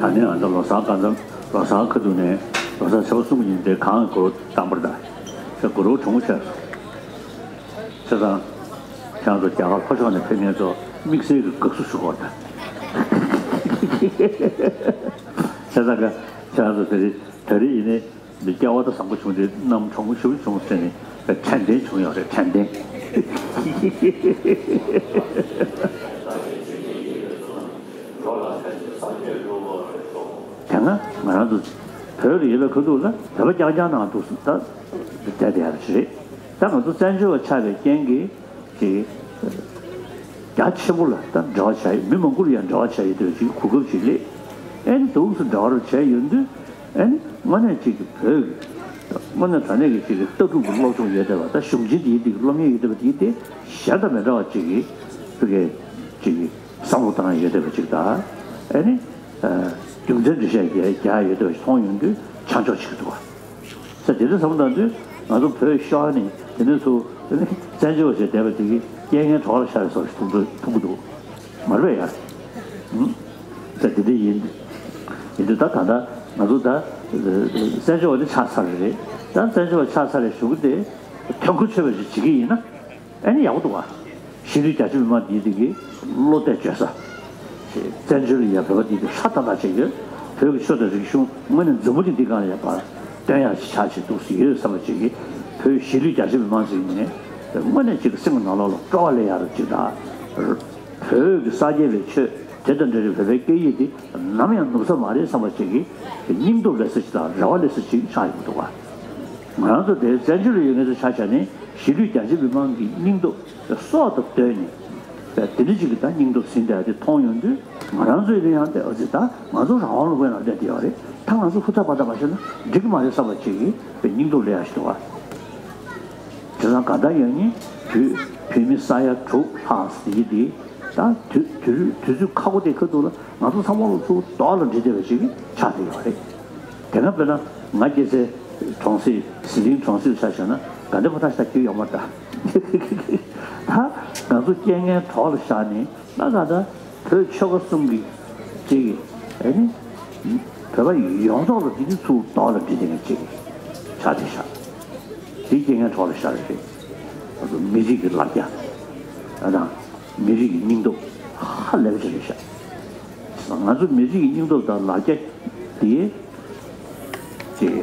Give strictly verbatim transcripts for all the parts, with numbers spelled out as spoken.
ད་ནི་ང་ཚོ་ལོ་གསར་སྐབས་མཚམས་ལོ་གསར་ཁ་ཐུག་ནས་ལོ་གསར་ཚེས་པ་གསུམ་ཉིན་དེ་གང་གོ་བཏང་པར་ད་ཁྱོད་གོ་རོགས་གྲོང་ཆེ་སོང་། བྱས་ཙང་ཁྱེད་རང་ཚོ་རྒྱ་གར་ལྷོ་ཕྱོགས་ནས་ཕེབས་མཁན་ཚོ་དམིགས་བསལ་གྱི་དགའ་བསུ་ཞུ་དགོས་ད། བྱས་ཙང་ཁྱེད་རང་ཚོ་དེ་རིང་ད་རེས་ཡིན་ནའི། འདི་སྐལ་བ་ད་བཟང་པོ་བྱུང་སྟེ་གནམ་གྲང་མོ་ཞེ་པོ་བྱུང་ཟེར་ནས་དྲན་རྟེན་བྱུང་ཡོད་རེད། དྲན་རྟེན། དེ་སྔ་ང་རང་ཚོ་བོད་ལ་ཡོད་པའི་ཁ་ཐུག་ལ་བོད་པ་རྐྱང་རྐྱང་ནང་འདུག་ད་བསྡད་བསྡད་ཡག་ཞིག་རེད། ད་ང་ཚོ་བཙན་བྱོལ་བ་ཆགས་པའི་རྐྱེན་གྱིས། ཅིག་རྒྱ་ཆེན་པོ་ལ་ད་འབྲེལ་བ་བྱ་ཡི་མི་མང་པོ་ལ་ཡང་འབྲེལ་བ་བྱ་ཡི་དེ་ཅིག་གོ་སྐབས་ཅིག་སླེབས། ཨེ་ནི་འདུག་སེ་འབྲེལ་བ་བྱས་ཡོང་དུས་ཨེ་ནི་དངོས་གནས་ཅིག་གི་བོད་ཀྱི་དངོས་གནས་དྲང་གནས་ཀྱི་ཅིག་གི་ལྟ་གྲུབ་ཀྱི་སློབ་སྦྱོང་ཡོད་བསྡད་པ་ད་གཞུང་ཆེན་དེའི་སྟེང་གི་སློབ་གཉེར་ཡོད་བསྡད་པ་དེའི་སྟེང་གཞན་དང་མི་འདྲ་བ་ཅིག་གི་ཕ་གིའི་ཅིག་གི་བསམ་བློ་བཏང་ཡོད་བསྡད་པ་ཅིག་དང་ཨེ་ནི་རྒྱུ་མཚན་འགྲེལ་བཤད་རྒྱག་ཡོད་བསྡད་པ་ཞིག་མཐོང་ཡོང་དུས་ཆ་འཇོག་བྱེད་ཀྱི་འདུག་བ། ས་དེ་འདྲ་བསམ་བློ་བཏང་དུས་ང་ཚོ་བོད་ཤོར་ནས་དེ་ནས་ཚུར་བཙན་བྱོལ་བ་ཞིག་བསྡད་པ་དེ་གི་རྐྱེན་ངན་གྲོགས་ལ་ཤར་བའི་བཟོ་ཞིག་མཐོང་དུས་མཐོང་གི་འདུག་མ་རེད་ཡ། ས་དེ་འདྲ་ཡིན། ཡིན་དུས་ད་ད་ལྟ་ང་ཚོ་ད་བཙན་བྱོལ་བ་དེ་ཆགས་ཚར་རེད། ད་བཙན་བྱོལ་བ་ཆགས་ཚར་རེད་ཞུ་གི་དེ་དོན་གོ་ཆོད་པ་ཞིག་བྱེད་ཀྱི་ཡིན་ན། ཨ་ནི་ཡག་པོ་འདུག་བ། གཞིས་ལུས་རྒྱ་ཆེ་མི་མང་འདིའི་སྟེང་གི་བློ་གཏད་བཅོལ་ས། བཙན་བྱོལ་ལ་ཡ་བོད་པ་འདི་དེ་ཧྲ་ཏག་ཏག་བྱེད་ཀྱི་ཡོད། བོད་ཀྱི་ཆོས་དང་རིག་གཞུང་དངོས་གནས་འཛམ་བུ་གླིང་འདི་སྒང་ལ་ཡ་ཕར་སྟོན་ཡག་ཞིག་ཆགས་བྱེད་འདུག་སེ་ཡོད་བསམ་པ་ཅིག་གིས་བོད་གཞིས་ལུས་རྒྱ་ཆེ་མི་མང་ཚོའི་ནས་དངོས་གནས་ཅིག་གི་སེམས་ཀྱི་ནང་ལོགས་ལ་སྤྲོ་བ་སླེབས་ཡག་རབ་ཅིག་དང་། བོད་ཀྱི་ས་སྐྱེས་པའི་ཆོས་དེ་དང་འབྲེལ་བའི་བོད་པའི་སྐད་ཡིག་འདི་ནམ་ཡང་ནུབ་ས་མ་རེད་བསམ་པ་ཅིག་གི་སྙིང་སྟོབས་སླེབས་ས་ཅིག་དང་རེ་བ་སླེབས་ས་ཅིག་ཆགས་ཡོང་གི་འདུག་བ། ང་རང་ཚོ་དེ་བཙན་བྱོལ་ལ་ཡོད་མཁན་ཚོ་ཆ་བཞག་ནས་གཞིས་ལུས་རྒྱ་ཆེ་མི་མང་གི་སྙིང་སྟོབས་སྲོག་དང་བསྟུན་ནས་དེ་འདྲ་ཅིག་གི་ད་སྙིང་སྟོབས་ཟིན་བསྡད་དེ་མཐོང་ཡོང་དུས་ང་རང་ཚོའི་ལ་ཡང་དེ་ཨ་ཙི་ད་ང་ཚོ་རང་དབང་ལུང་པའི་ནང་བསྡད་དེ་ཡོད་རེད། ད་ང་ཚོ་ཧུར་ཐག་པ་ཐག་མ་བྱས་ན་འགྲིག་གི་མ་རེད་བསམ་པ་ཅིག་གི་སྙིང་སྟོབས་སླེབས་ཡག་ཞིག་འདུག་བ། བྱས་ཙང་གང་ལྟར་ཡང་ནི་བོད་བོད་མི་ས་ཡ་དྲུག་ལྷག་ཟིན་གྱི་འདི་ད་དུས་དུས་དུས་ཚོད་ཁག་པོ་དེ་ཁ་ཐུག་ལ་ང་ཚོ་ཚང་མ་ལོ་ཚོ་རྡོག་ལ་འགྲིལ་བསྡད་པ་ཞིག་ཆགས་བསྡད་ཡོད་རེད། དེ་སྔ་དཔེར་ན་ང་སྐྱེས་སའི་གྲོང་གསེབ་ཟི་ལིང་གྲོང་གསེབ་ཆ་བཞག་ན་ག་འདྲ་པོ་ཐག་ཆགས་ཀྱི་ཡོད་མ་རེད་ད། ད་ང་ཚོ་རྐྱེན་ངན་གྲོགས་ལ་བཞག་ནས་ང་ག་ད་བོད་ཆོལ་ཁ་གསུམ་གྱི་གཅིག་གི་ཨེ་ནི་བོད་པ་ཡོངས་རྫོགས་ལ་འདི་འདི་ཚུར་རྡོག་ལ་འགྲིལ་བསྡད་མཁན་གཅིག་གི་ཆགས་བསྡད་ཤག་དེ་རྐྱེན་ངན་གྲོགས་ལ་བཞག་རེད། ང་ཚོ་མི་རིགས་ཀྱི་ལ་རྒྱ་ཨ་དང་། མི་རིགས་ཀྱི་སྙིང་སྟོབས་ཧ་ལས་པ་ཞིག་རེད་ཤག་ང་ཚོ་མི་རིགས་ཀྱི་སྙིང་སྟོབས་དང་ལ་རྒྱ་དེ་ཅིག་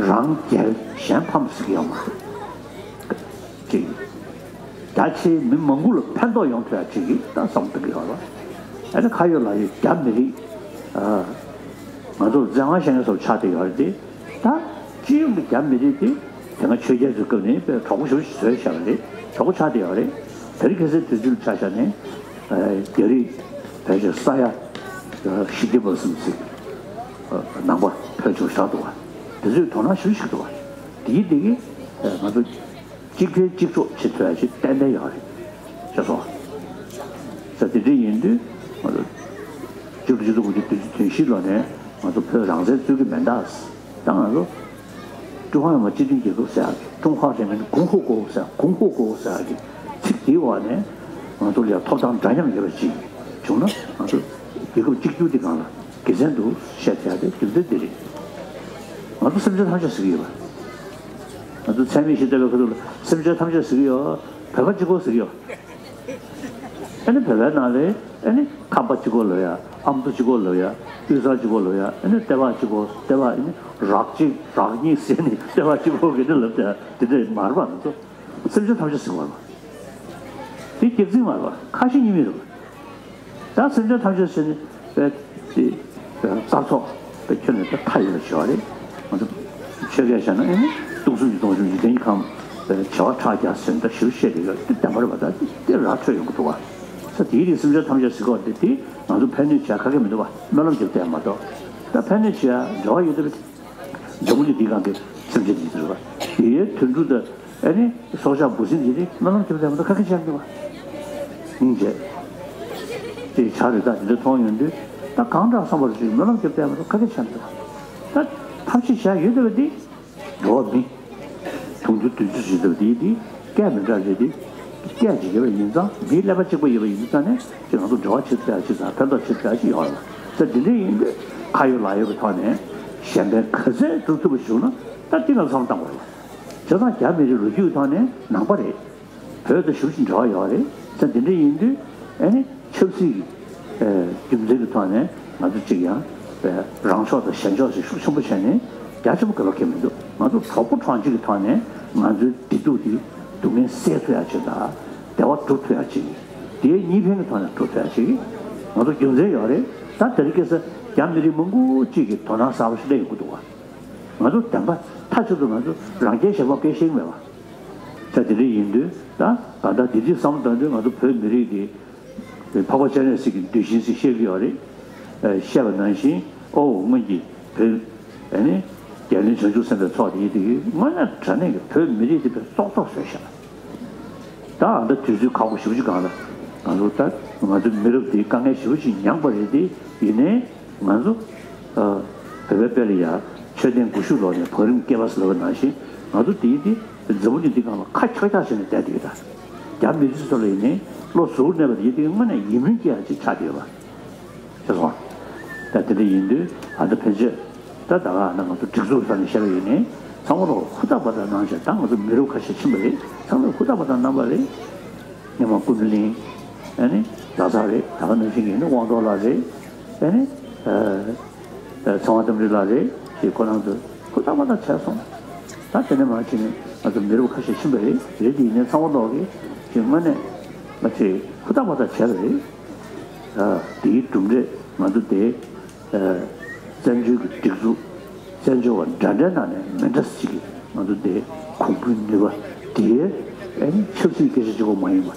རང་རྒྱལ་གཞན་ཕམ་ཟེར་གྱི་ཡོད་མ་རེད། ཅིག་རྒྱ་ཆེའི་མི་མང་པོ་ལ་ཕན་ཐོགས་ཡོང་ཐུབ་ཡ་ཅིག་གི་ད་བསམ་བཏང་གི་ཡོད་རེད། ཨ་ནི་ཁ་ཡོད་ལག་ཡོད་རྒྱ་མི་རིགས་ཨ་ང་ཚོ་བཙན་དབང་བཞེངས་མཁན་ཚོ་ཆགས་བསྡད་ཡོད་རེད་དེ། ད་སྤྱི་ཡོངས་ཀྱི་རྒྱ་མི་རིགས་དེ་དེ་སྔ་ཆོས་རྒྱལ་ཚོའི་སྐབས་ནས་དཔེ་གྲོགས་པོ་ཞེ་པོ་ཞིག་བཟོས་བཞག་པ་རེད། གྲོགས་པོ་ཆགས་བསྡད་ཡོད་རེད། དེ་རིང་ཁ་སང་དུས་ཚོད་ཆ་བཞག་ནས་རྒྱ་རིགས་ཕལ་ཆེར་ས་ཡ་བཞི་བརྒྱ་པ་ཙམ་ཅིག་ནང་པ་ཕེབས་བྱུང་བཞག་འདུག་བ། དེ་ཚོས་དོ་སྣང་ཞེ་པོ་ཞིག་འདུག་བ། དེའི་དེ་གིས་ང་ཚོ་གཅིག་ཕན་གཅིག་གྲོགས་བྱེད་ཐུབ་ཡ་ཞིག་ཏན་ཏན་ཡོད་རེད། ཤེས་སོང་། ས་དེ་འདྲ་ཡིན་དུས་ང་ཚོ་གཅིག་སྟོང་དགུ་བརྒྱ་བདུན་ཅུ་དོན་བཞི་ལོ་ནས་ང་ཚོ་བོད་རང་བཙན་རྩོད་ཀྱི་མེད་ད། ད་ང་ཚོ་ཀྲུང་ཧྭ་མི་དམངས་སྤྱི་མཐུན་རྒྱལ་ཁབ་ཟེར་ཡག་གི་ཀྲུང་ཧྭ་རེ་མིན་གུང་ཧོ་གོ་ཟེར་གུང་ཧོ་གོ་ཟེར་ཡག་གི་ཚིག་དེའི་འོག་ནས་ང་ཚོ་ལ་ཡང་ཐོབ་ཐང་འདྲ་མཉམ་ཡོད་པ་ཅིག་བྱུང་ན་ང་ཚོ་རྒྱལ་ཁབ་གཅིག་གྱུར་དེ་སྒང་ལ་དགེ་མཚན་འདུག་བཤད་ཐུབ་ཡ་དེ་རྒྱུ་མཚན་འདི་རེད། ང་ཚོ་སེམས་ཅན་ཐམས་ཅད་ཟེར་གྱི་ཡོད་པ། ང་ཚོ་ཚད་མེད་བཞི་ལྟ་བའི་ཁ་ཐུག་ལ་སེམས་ཅན་ཐམས་ཅད་ཟེར་གྱི་ཡོད། བོད་པ་གཅིག་པོ་ཟེར་གྱི་ཡོད། ཨ་ནི་བོད་པའི་ནང་ལ་ཨ་ནི་ཁམས་པ་གཅིག་པོ་ལབ་ཡ། ཨ་མདོ་གཅིག་པོ་ལབ་ཡ། དབུས་གཙང་གཅིག་པོ་ལབ་ཡ། ཨ་ནི་ལྟེ་བ་གཅིག་པོ་ལྟེ་བ་ཨ་ནི་རགས་གཅིག་རགས་གཉིས་ཟེར་ནས་ལྟེ་བ་གཅིག་པོ་གི་ནི་ལབ་དེ་དེ་འདྲ་མ་རེད་པ། ང་ཚོ་སེམས་ཅན་ཐམས་ཅད་ཟེར་གྱི་ཡོད་པ། དེ་སྐྱག་རྫུན་མ་རེད་པ། ཁ་ཞེ་གཉིས་མེད་རེད་པ། ད་སེམས་ཅན་ཐམས་ཅད་ཟེར་ནས་པས་དེ་སྐབས་ཐོག་པས་ཁྱོན་ནས་ད་མཐའ་ཡས་པ་བྱས་པ་རེད། ང་ཚོ་ཆོས་སྐད་བཤད་ན་ཨེ་ནི་སྟོང་གསུམ་གྱི་སྟོང་གསུམ་འཇིག་རྟེན་གྱི་ཁམས་པས་བྱེ་བ་ཕྲག་བརྒྱ་ཟེར་ནས་ད་ཞེ་པོ་བཤད་བསྡད་ཡོད། དེ་བདེན་པ་རེད་པ། ད་དེ་ར་འཕྲོད་ཡོང་གི་འདུག་བ། ས་དེའི་རིགས་སེམས་ཅན་ཐམས་ཅད་ཟེར་གྱི་ཡོད་རེད། དེ་ང་ཚོ་ཕན་གནོད་བྱས་ཁ་སྐད་མི་འདུག་བ། སྨོན་ལམ་རྒྱབ་བསྡད་མ་གཏོགས་ད་ཕན་གནོད་བྱེད་ཡ་འབྲེལ་བ་ཡོད་དེ་རེད། འཛམ་བུ་གླིང་འདིའི་སྒང་གི་སེམས་ཅན་འདི་ཚོ་རེད་པ། དེའི་དུད་འགྲོ་དང་ཨ་ནི་སྲོག་ཆགས་འབུ་སྲིན་འདི་ནི་སྨོན་ལམ་རྒྱབ་བསྡད་མ་གཏོགས་ཁ་སྐད་བཤད་མི་འདུག་པ། སྙིང་རྗེ། དེ་བྱ་རེད། ད་འདི་འདྲ་མཐོང་ཡོང་དུས་ད་གང་དྲག་བསམ་པར་ཅིག་སྨོན་ལམ་རྒྱབ་བསྡད་མ་གཏོགས་ཁ་སྐད་བཤད་མི་འདུག་པ། ད་ཐབས་ཤེས་བྱ་ཡོད་བསྡད་པ་འདི་འགྲོ་བ་མི་དུང་དུ་དུས་ཚོད་ཅིག་འདུག་འདི་འདི་སྐད་མི་འདྲ་རེད། འདི་སྐད་ཅིག་ཡོད་པ་ཡིན་ཙང་མིའི་ཀླད་པ་གཅིག་པ་ཡོད་པ་ཡིན་ཙང་ནས་ཅིག་ང་ཚོ་འབྲེལ་བ་བྱེད་ཐུབ་ཡ་ཅིག་དང་ཕན་ཐོགས་བྱེད་ཐུབ་ཡ་ཅིག་ཡོད་རེད་པ། ད་འདི་འདྲ་ཡིན་དུས་ ཁ་ཡོད་ལག་ཡོད་ཀྱི་ཐོག་ནས་གཞན་ཕན་ག་ཚད་སྒྲུབ་ཐུབ་པ་བྱུང་ན་ད་འདི་ལ་བསམ་བློ་བཏང་དགོས་རེད། བྱས་ཙང་རྒྱ་མི་རིགས་ལོ་རྒྱུས་ཀྱི་ཐོག་ནས་ནང་པ་རེད། བོད་དང་ཞེ་པོ་ཅིག་འབྲེལ་བ་ཡོད་རེད། ས་འདི་འདྲ་ཡིན་དུས་ཨ་ནི་ཆབ་སྲིད་ཀྱི་རྒྱུ་མཚན་གྱི་ཐོག་ནས་ང་ཚོ་གཅིག་ཡང་རང་ཕྱོགས་དང་གཞན་ཕྱོགས་ཞེས་ཤུགས་ཆེན་པོ་བྱས་ནས་རྒྱ་ཆེན་པོ་ག་ལ་ཁེལ་མི་འདུག་ང་ཚོ་གྲོགས་པོ་གྲོགས་མཆེད་ཀྱི་ཐོག་ནས་ང་ཚོའི་བདེ་སྡུག་དེ་སྡུག་བསྔལ་སེལ་ཐུབ་ཡ་ཅིག་དང་བདེ་བ་སྒྲུབ་ཐུབ་ཡ་ཅིག་དེའི་གཉིས་ཕན་གྱི་ཐོག་ནས་སྒྲུབ་ཐུབ་ཡ་ཅིག་ང་ཚོ་རྒྱུ་མཚན་ཡོད་རེད། ད་དེ་རིང་ཁ་སང་རྒྱ་མི་རིགས་མང་པོ་གཅིག་གིས་དོ་སྣང་གསར་པ་ཞིག་སླེབས་ཡོང་གི་འདུག་བ། ང་ཚོ་བདེན་པ་མཐའ་གཅིག་ཏུ་ང་ཚོ་རང་རྒྱལ་ཞེན་པ་སྐད་ཤེས་ཀྱི་མེད་པ། ད་དེ་འདྲ་ཡིན་དུས་ད་ག་ད་དེ་དུས་བསམ་བློ་བཏང་དུས་ང་ཚོ་བོད་མི་རིགས་ཀྱི་འཕགས་པ་སྤྱན་རས་གཟིགས་ཀྱི་གདུལ་ཞིང་ཞིག་བཤད་ཀྱི་ཡོད་རེད། ཨ་བཤད་པ་ནང་བཞིན་ཨོ་སྔོན་གྱི་བོད་ཨ་ནི་རྒྱལ་བློན་བྱང་ཆུབ་སེམས་དཔའི་ཚོགས་དེ་ཡིན་དུས་དངོས་གནས་དྲང་གནས་ཀྱི་བོད་མི་རིགས་དེ་དཔེ་སྲོག་ཐོག་བཟོས་ཤག་ད་ཨ་ད་དུས་ཚོད་ཁག་པོ་ཞེ་པོ་ཅིག་སྒང་ལ་ང་ཚོ་ད་ང་ཚོ་མི་རབས་དེའི་དཀའ་ངལ་ཞེ་པོ་ཅིག་མྱངས་པ་རེད་དེ། ཡིན་ནའི་ང་ཚོ་ཨ་བོད་པའི་དཔེ་ལ་ཡ་མཆོད་རྟེན་སྒོ་ཕྱུགས་ལོག་ནས་བང་རིམ་བསྐྱེད་པ་ཟེར་བ་ནང་བཞིན་ང་ཚོ་དེའི་དེ་འཛམ་བུ་གླིང་འདི་སྒང་ལ་ཁ་འཁྱོག་འཁྱོག་བྱས་ནས་བསྡད་དེ་ཡོད་ད། རྒྱ་མི་རིགས་ཚོ་ལ་ཡིན་ནའི་བློ་གཟུ་བོར་གནས་པ་དེ་དེ་དངོས་གནས་ཡིད་སྨོན་སྐྱེ་ཡ་ཅིག་ཆགས་བསྡད་ཡོད་པ། ཤེས་སོང་། ད་དེ་འདྲ་ཡིན་དུས་ཨ་ད་ཕན་ཆད་ད་ད་ག་ན་ང་ཚོ་སྒྲིག་འཛུགས་ས་ནས་བཤད་པ་ཡིན་ནའི་ཚང་མ་ལོག་ཧུར་ཐག་པ་དང་གནང་བྱས། ད་ང་ཚོ་མི་རབས་ཁ་ཤས་ཕྱིན་པ་རེད། ཚང་མས་ཧུར་ཐག་པ་དང་གནང་པ་རེད། སྔོན་མ་ཀུན་གླིང་། ཨ་ནི་ལ་དྭགས་རེད། ད་ག་ནང་བཞིན་གྱི་ནི་དབང་ཐོག་ལགས་རེད། ཨ་ནི་ཨ་ཚེ་དབང་རྟ་མགྲིན་ལགས་རེད། ཞེས་ཁོ་རང་ཚོ་ཧུར་ཐག་པ་དང་བྱས་སོང་། ད་དེ་ནས་མར་ཕྱིན་ནས་ང་ཚོ་མི་རབས་ཁ་ཤས་ཕྱིན་པ་རེད། རེད་དེ་ཡིན་ནའི་ཚང་མ་ལོག་གིས་ཅིག་དངོས་གནས་ང་ཚོས་ཧུར་ཐག་པ་དང་བྱས་པ་རེད། ཨ་དེའི་གྲུབ་འབྲས་ང་ཚོ་དེ་ཨ་བཙན་བྱོལ་གྱི་སྒྲིག་འཛུགས་བཙན་བྱོལ་བ་འདྲ་འདྲའི་ནང་ནས་མི་འདྲ་ཞིག་གིས་ང་ཚོ་དེ་གོང་བུའི་ནུས་པ་དེའི་ཨ་ནི་ཆབ་སྲིད་སྐད་ཆ་གཅིག་པོ་མ་ཡིན་པ།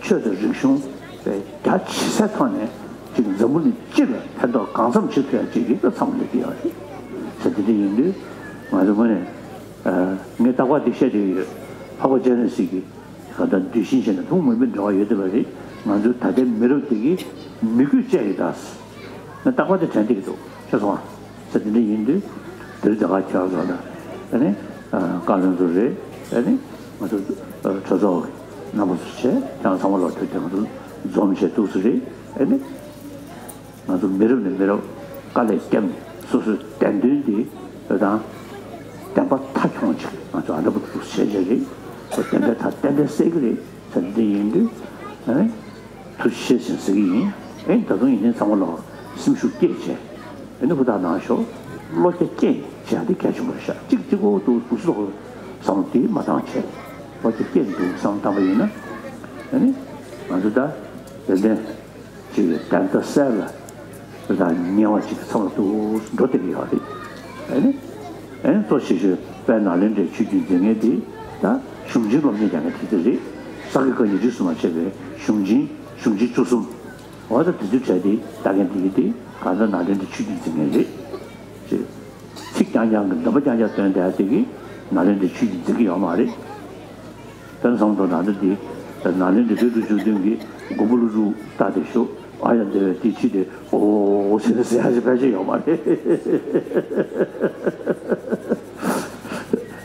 ཆོས་དང་རིག་གཞུང་རྒྱ་ཆེ་སའི་ཐོག་ནས་ཅིག་འཛམ་བུ་གླིང་སྤྱི་ལ་ཕན་ཐོགས་གང་འཚམ་བྱེད་ཐུབ་ཡ་ཅིག་གི་ད་བསམ་བློ་ལེགས་ཀྱི་ཡོད་རེད། ཟེར་དེ་འདྲ་ཡིན་དུས་ང་ཚོ་དངོས་གནས་ཨ་ངས་རྟག་པར་འདི་བཤད་བསྡད་ཀྱི་ཡོད། འཕགས་པ་སྤྱན་རས་གཟིགས་ཀྱི་གང་ལྟར་གདུལ་ཞིང་བྱས་ནས་ཐུན་མོང་མ་ཡིན་པའི་འབྲེལ་བ་ཡོད་བསྡད་པ་རེད། ང་ཚོའི་ད་ལྟའི་མི་རབས་དེ་གིས་མི་དགོས་བཅས་ཡོད་ད། ང་རྟག་པར་དེ་དྲན་བསྡད་ཀྱི་འདུག་ཤེས་སོང་ཨ། ཟེར་དེ་འདྲ་ཡིན་དུས་དེ་རིང་དེ་ག་ཁྱེད་རང་ཚོ་ལ་ཨ་ནི་བཀའ་བློན་ཚོ་རེད། ཨ་ནི་ང་ཚོ་གྲོས་ཚོགས་རྣམ་པ་ཚོ་བྱས་ཀྱང་ཚང་མ་ལོག་ཐུག་དེ་ང་ཚོ་འཛོམས་བྱས་འདུག་སེ་རེད། ཨ་ནི་ང་ཚོ་མི་རབས་ནས་མི་རབས་དཀའ་ལས་བརྒྱབ་ནས་སོ་སོའི་བདེན་དོན་འདི་དང་བདེན་པ་མཐའ་འཁྱོངས་བྱེད་ང་ཚོ་ཨ་འདྲ་པོ་འདུག་བྱས་བྱས་རེད། བདེན་པའི་མཐའ་གཏན་གཏན་གསལ་གྱི་རེད། ཟེར་འདི་ཡིན་དུས་ཨ་ནི། ཐུགས་རྗེ་ཆེ་ཟེར་ཟེར་གྱི་ཡིན། ཨེ་ད་དུང་ཡིན་ནའི་ཚང་མ་ལ་སེམས་ཤུགས་བསྐྱེད་བྱས། ཨེ་ནི་ཧུར་ཐག་གནང་ཤོག་བློ་རྒྱ་བསྐྱེད་བྱས་འདི་གལ་ཆེན་པོ་རེད་ཤག་གཅིག་གཅིག་པོ་འདུག་འདུག་སེ་ལོག་བསམ་བློ་དེ་མ་བཏང་བྱས། བློ་རྒྱ་བསྐྱེད་འདུག་བསམ་བཏང་པ་ཡིན་ན། ཨེ་ནི་ང་ཚོ་ད་ཏན་ཏན་ཅིག་བདེན་མཐའ་གསལ་ལ་ཧུར་ཐག་ཉེ་བ་ཅིག་ཚང་མ་འདུག་འགྲོ་བསྡད་ཀྱི་ཡོད་རེད། ཨེ་ནི། ཨེ་ནི་གཙོ་ཆེ་ཤོས་དཔལ་ནཱ་ལེནྡྲའི་ཆོས་བརྒྱུད་འཛིན་མཁན་དེ་ད་གཞུང་ཆེན་སློབ་གཉེར་རྒྱག་མཁན་དེ་དེ་རེད། ས་དགེ་བཀའ་རྙིང་རིས་སུ་མ་ཆད་པའི་གཞུང་ཆེན་གཞུང་ཆེན་བཅུ་གསུམ། འོ་ད་དེ་ཚོའི་གྲས་དེ་ད་མཁན་དེ་གི་དེ་གང་ལྟར་ནཱ་ལེནྡྲའི་ཆོས་བརྒྱུད་འཛིན་མཁན་རེད། ཅེས་ཚིག་རྐྱང་རྐྱང་གི་འདོན་པ་རྐྱང་རྐྱང་བཏོན་བསྡད་དེ་གི་ནཱ་ལེནྡྲའི་ཆོས་བརྒྱུད་འཛིན་གི་ཡོད་མ་རེད། དཔེར་ན་བསམ་བློ་ནང་དུ་འདི་ནཱ་ལེནྡྲའི་དཔལ་སྤྲུལ་བཅུ་བདུན་གྱི་མགོན་པོ་ཀླུ་སྒྲུབ་ལྟ་དེ་ཤོག་ཨ་ཡ་འདི་བས་དེ་ཕྱི་དེ་ཨོ་ཟེར་ཟེར་ཡ་ཞིག་ཕལ་ཆེར་ཡོད་མ་རེད།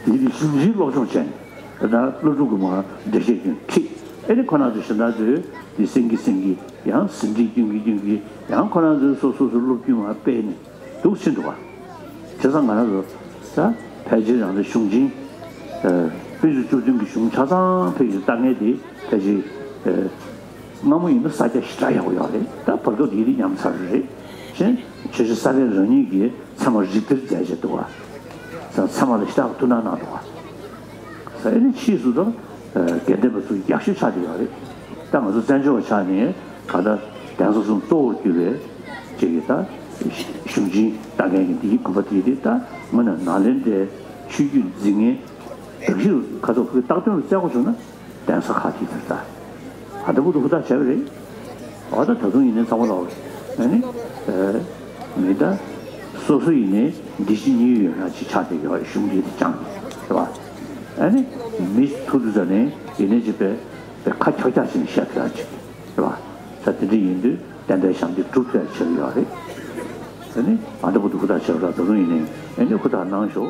དེ་ནི་གཞུང་ཆེན་སློབ་སྦྱོང་བྱས་ནས་ད་ཀླུ་སྒྲུབ་ཀྱི་མ་འགྲེལ་བཤད་ཀྱང་ཁྲིད། ཨེ་ནི་ཁོ་རང་ཚོ་གཞན་དག་ཚོས་དེ་སེང་གེ་སེང་གེ་ཡང་ཟིན་བྲིས་སྐྱོན་གྱི་སྐྱོན་གྱི་ཡང་ཁོ་རང་ཚོས་སོ་སོ་སོ་སློབ་རྒྱུན་མ་སྤེལ་ནས། འདུག་ཕྱིན་འདུག་བ། བྱས་ཙང་ང་རང་ཚོ་ད་ཕལ་ཆེར་རང་ཚོ་གཞུང་ཆེན་ཨ་དཔེ་ཆ་བཅུ་བདུན་གྱི་གཞུང་ཆ་ཚང་ཕལ་ཆེར་ལྟ་མཁན་དེ་ཕལ་ཆེར་ཨ་སྔ་མོ་ཡིན་ན་ས་རྒྱ་ཞེ་དྲག་ཡག་པོ་ཡོད་རེད། ད་བར་སྐབས་དེ་དེ་ཉམས་ཚར་རེད། གཞན་ཆོས་རྗེ་ས་པཎ་རང་ཉིད་ཀྱིས་ཚད་མ་རིགས་གཏེར་མཛད་བྱས་འདུག་བ། ཚད་མ་ལ་ཞེ་དྲག་ཐུགས་སྣང་གནང་འདུག་བ། ས་ཨེ་ནི་ཕྱིས་སུ་ད་དགེ་ལྡན་པ་ཚོ་ཡག་ཤོས་ཆགས་བསྡད་ཡོད་རེད། ད་ང་ཚོ་བཙན་བྱོལ་བ་ཆགས་ནས་ག་ད་གདན་ས་གསུམ་གཙོ་བོར་གྱུར་པའི་ཅིག་གི་ད་གཞུང་ཆེན་ལྟ་མཁན་གྱི་འདིའི་དགོན་པ་དེ་དེ་ད་ང་ན་ནཱ་ལེནྡྲའི་ཆོས་བརྒྱུད་འཛིན་མཁན་དག་ཞིག་ཁ་ཐོག་ཁོའི་བཏགས་དོན་ལ་བཙལ་དགོས་བྱུང་ན་གདན་ས་ཁག་དེ་དེར་ད་ཨ་ད་བུ་དུ་ཧུར་ཐག་བྱས་པ་རེད། འོ་ད་ད་དུང་ཡིན་ནའི་ཚང་མ་ལོག་ཨ་ནི་མི་ད་སོ་སོ་ཡིན་ནའི་འདི་ཕྱི་གཉིས་ཡོད་ན་ཅིག་ཆགས་བསྡད་ཡོད་གཞུང་འདི་དེ་ཅང་རེད་བ། ཨ་ནི་མི་ཐུག་དུས་ཙ་ནས་ཡིན་ནའི་ཅིག་པའི་པའི་ཁ་འཁྱོག་འཁྱོག་ཅིག་བཤད་ཐུབ་ཡ་ཅིག་རེད་བ། ས་དེ་འདྲ་ཡིན་དུས་བསྟན་པའི་ཞབས་འདེགས་སྒྲུབ་ཐུབ་ཡ་ཆེ་རུ་ཡོད་རེད། ཨ་ནི་ཨ་ད་བུ་དུ་ཧུར་ཐག་བྱས་པ་ད་ད་དུང་ཡིན་ནའི་ཨ་ནི་ཧུར་ཐག་གནང་ཤོག